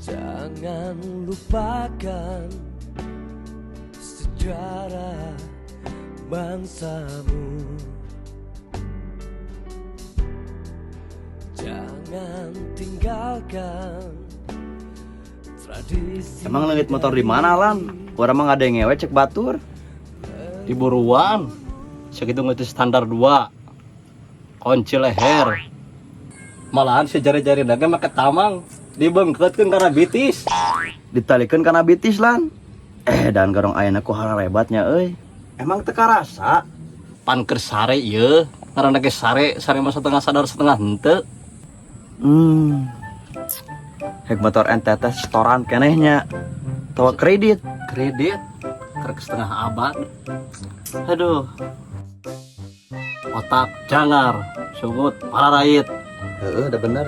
Jangan lupakan sejarah bangsamu. Jangan tinggalkan tradisi. Emang leungit motor di mana, Lan? Urang mah ada yang ngewe cek batur. Di buruan. Segitu ngerti standar 2. Kunci leher. Malahan si jari-jari dagang make tamang dibengketkeun karena bitis. Ditalikeun kana bitis, Lan. Dan garong ayeuna ku hararebatnya euy. Emang teu karasa? Pan keur sare ieu, ngaranna ge sare, sare mah setengah sadar setengah henteu. Hek motor ente teh setoran keneh nya. Tawa kredit. Kredit kerek setengah abad. Aduh. Otak jangar, sungut pararait. Heeh, udah bener.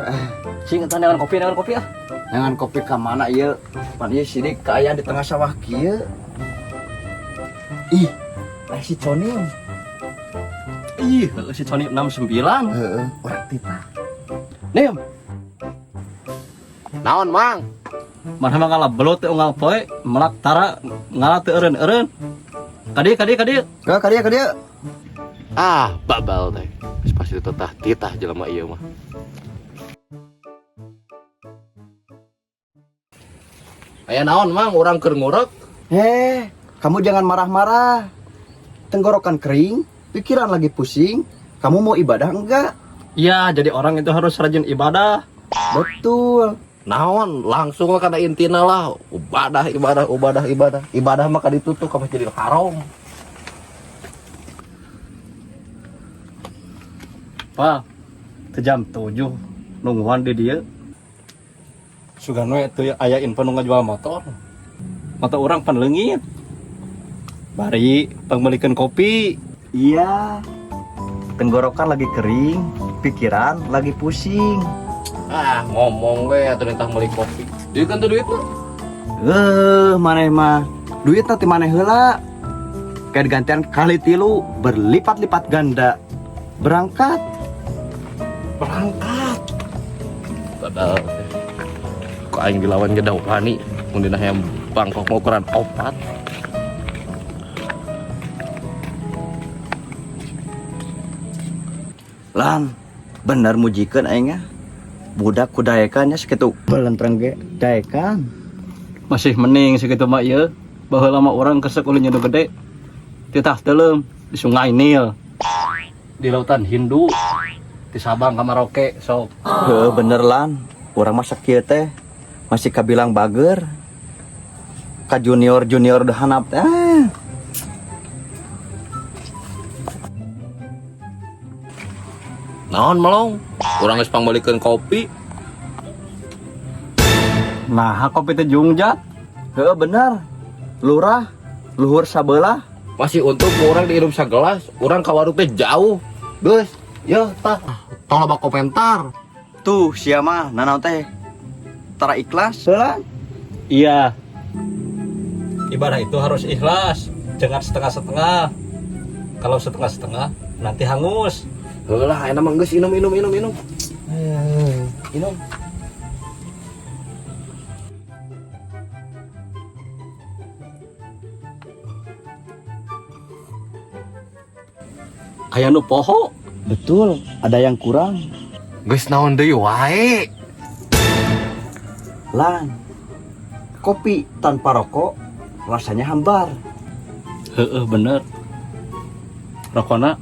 Sing eta neangan kopi ah. Jangan kopi ka mana ieu? Pan ieu sidik kaaya di tengah sawah kieu. Ih, si Coni. Ih, si Coni 69. Heeh, urang titah. Nim, Naon, Mang? mana mah ngalah belut teh unggal poe, melak tara ngalah teu eureun-eureun. Kadieu kadieu kadieu. Ka ka dieu ka dieu. Ah, babal teh. Geus pasti tetah titah jelema ieu mah. Aya naon, Mang? Urang keur ngurek. Heh, kamu jangan marah-marah. Tenggorokan kering, pikiran lagi pusing. Kamu mau ibadah enggak? Iya, jadi orang itu harus rajin ibadah. Betul. Naon, langsung lah kana intina lah. Ibadah, ibadah, ibadah, ibadah. Ibadah mah ditutup ka Masjidil Haram. Pak, ke jam 7 nungguan di dia. Sugan we teu aya info nu ngajual motor. Motor urang pan leungit. Bari pangmeulikeun kopi. Iya. Tenggorokan lagi kering, pikiran lagi pusing. Ah, ngomong we atuh nitah meuli kopi. Duit kan tuh duit mah. Maneh mah duit nanti maneh heula. Kayak digantian kali tilu berlipat-lipat ganda. Berangkat. Berangkat. Babal teh. Kok aing dilawan ge wani mun dina hayam Bangkok mau ukuran 4. Lan, bener mujikeun aing nya. Budak kudaekan nya sakitu belentreng ge daekan. Masih mending segitu mah ieu. Baheula mah urang kesek ulin nu gede. Titah teuleum di Sungai Nil. Di lautan Hindu. Di Sabang ka Maroke sok. Heuh, bener Lan. Urang mah sakieu teh masih kabilang bager. Ka junior-junior udah hanap teh. Naon melong? Urang geus pangmeulikeun kopi. Nah, kopi teh jungjat. Heuh, bener. Lurah, luhur sabelah. Masih untung ku urang dihirup sagelas, urang ka warung teh jauh. Geus, yeuh tah. Tong loba komentar. Tuh, sia mah nanaon teh. Tara ikhlas, heula. Iya. Ibadah itu harus ikhlas, jangan setengah-setengah. Kalau setengah-setengah nanti hangus. Heuh lah, ayeuna mah geus inum inum inum inum. Inum. Aya nu poho. Betul, ada yang kurang. Geus naon deui wae. Lan, kopi tanpa rokok rasanya hambar. Heeh, bener. Rokona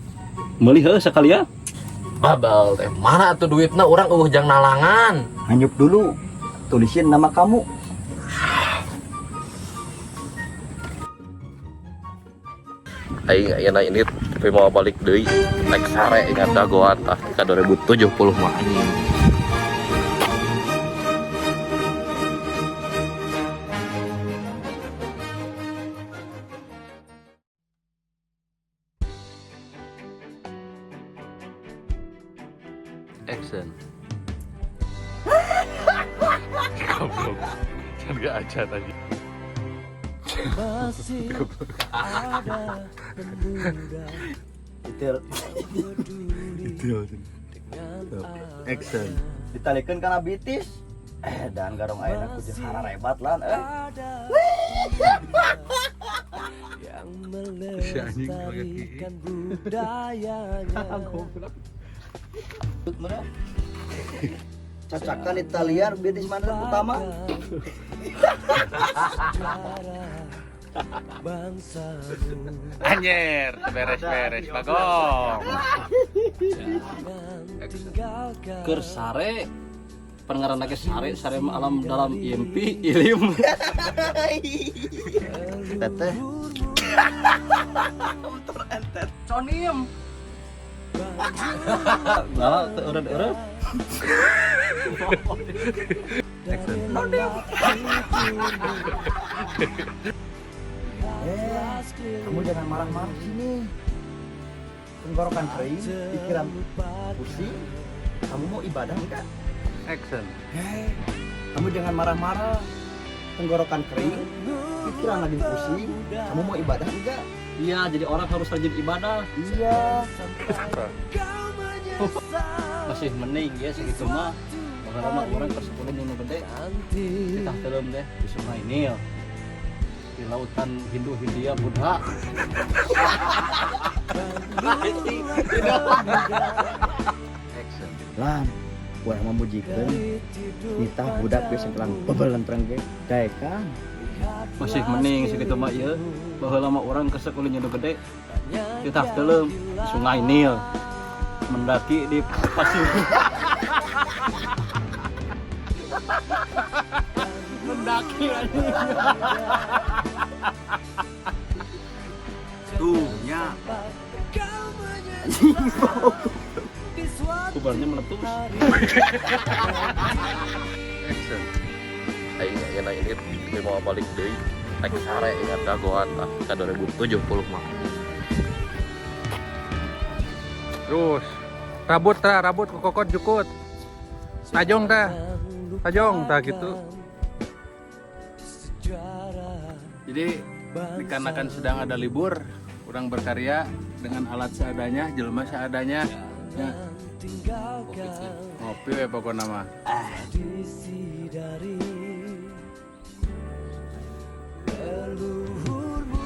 meuli heuh sekalian. Babal teh, mana atuh duitna urang eueuh jang nalangan. Hanyuk dulu, tulisin nama kamu. Aing ayeuna ini tapi mau balik deui. Rek sare ingat dagoan tah ka 2070 mah anjing. Action. Goblok. Jangan gak aja tadi. Masih ada pemuda Itu peduli dengan action. Ditalikeun kana bitis. Dan garong ayeuna ku jeung hararebat lan euy. Ada yang Si anjing lagi. melestarikan budayanya. Cacakan Italian bisnis mana utama. Sejarah bangsamu. Anjir, beres-beres bagong. Jangan tinggalkan Keur sare pengaran lagi sare sare mah alam dalam impi ilim. Teteh. Conim. Lala teu eureun-eureun. Eh, kamu jangan marah-marah sini. Tenggorokan kering, pikiran pusing. Kamu mau ibadah enggak? Action. Hei, kamu jangan marah-marah. Tenggorokan kering, pikiran lagi pusing. Kamu mau ibadah enggak? Iya, jadi orang harus rajin ibadah. Iya. Kau menyesal Masih mending ya segitu mah. Orang mah orang ke 10 nu gede. nanti. Kita film deh di Sungai Nil. Di lautan Hindu Hindia Buddha. Lan, urang mah mujikeun nitah budak geus sengkelang bebelentreng ge. Daekan. Masih mending segitu mah ieu. Baheula mah urang ke sekolah nu gede. Kita film di Sungai Nil. Mendaki di pasir. Mendaki anjing. Tuh, nya. Kau menyesal di suatu Kubarnya meletus. Action. Aing ayeuna ini tapi mau balik deui. Rek sare ingat dagoan tah ka 2070 mah. Terus rabut tah, rabut kokokot jukut. Tajong tah. Tajong tah gitu. Sejarah Jadi dikarenakan sedang ada libur, orang berkarya dengan alat seadanya, jelema seadanya. Ya, tinggalkan ngopi we pokokna mah. tradisi dari leluhurmu.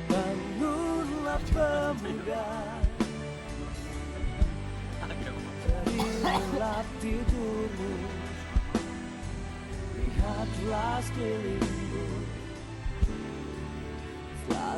Bangunlah pemuda dari lelap tidurmu. Lihatlah sekelilingmu. Telah